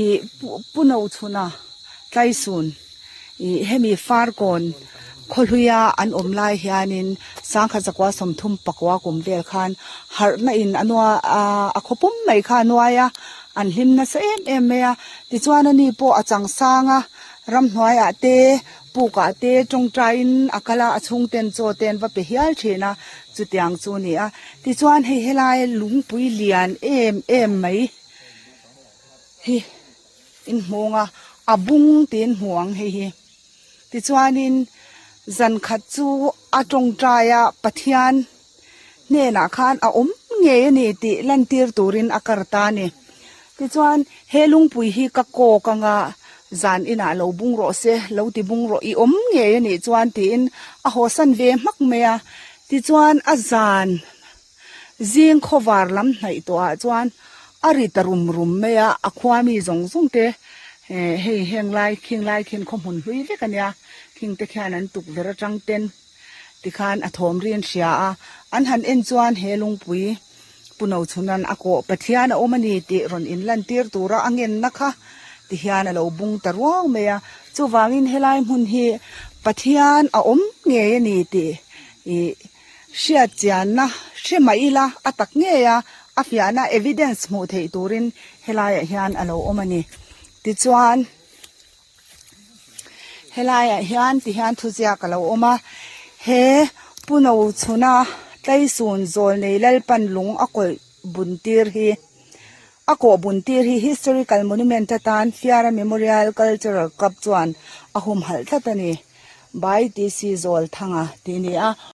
Ih pu Nochhuna Tlaisun ih hemi Farkawn khawhluia an awm lai hianin sangkhat zakua 34 kum vel khan harhna in a nua ah a khaw pum mai kha a nuai a, an hlim nasa em em mai a. Tichuan ani pawh a chang sang a, ramhnuaiah te pukah te tawngtaiin a kal a, a chhungten chaw te an va pe hial thin a, chutiang chu a ni a. Tichuan hei helai lungpui lian em em mai. Hi in hmawng a a bung tiin hmu ang hei hi tichuanin zan khat chu a tawngtai a Pathian hnenah khan a awm ngei a ni tih lantir turin a kar ta a ni tichuan he lungpui hi ka kawk anga zan inah lo bung rawh se lo ti bung rawh i awm ngei a nih chuan tiin a hawsan ve hmak mai a tichuan a zan. Zing khawvar lam hnaih tawhah chuan a ri ta rum rum mai a, a khua mi zawng zawng te eh hei heng lai khing lai khian khaw hmun hlui vek a nia, khing te khian an tukverh atang ten tikhan a thawm ri an hria a, an han en chuan he lungpui Pu Nochhunan a kawh Pathian a awm a ni tih rawn inlantir tura a ngenna kha tihian a lo bung ta ruau mai a, chuvangin helai hmun hi Pathian a awm ngei a ni tih ih. Hriat chianna hre mah ila a tak ngei a, a fiahna evidence hmuh theih turin helaiah hian a lo awm a ni. Tichuan helaiah hian tihian thuziak a lo awm a, he Pu Nochhuna Tlaisun Zawlnei Lalpan lung a kawlh bun tir hi a kawh bun tir hi Historical Monument atan Fiara Memorial Cultural Club chuan a humhalh tlat a ni. By TC Zawlthanga tih a ni a.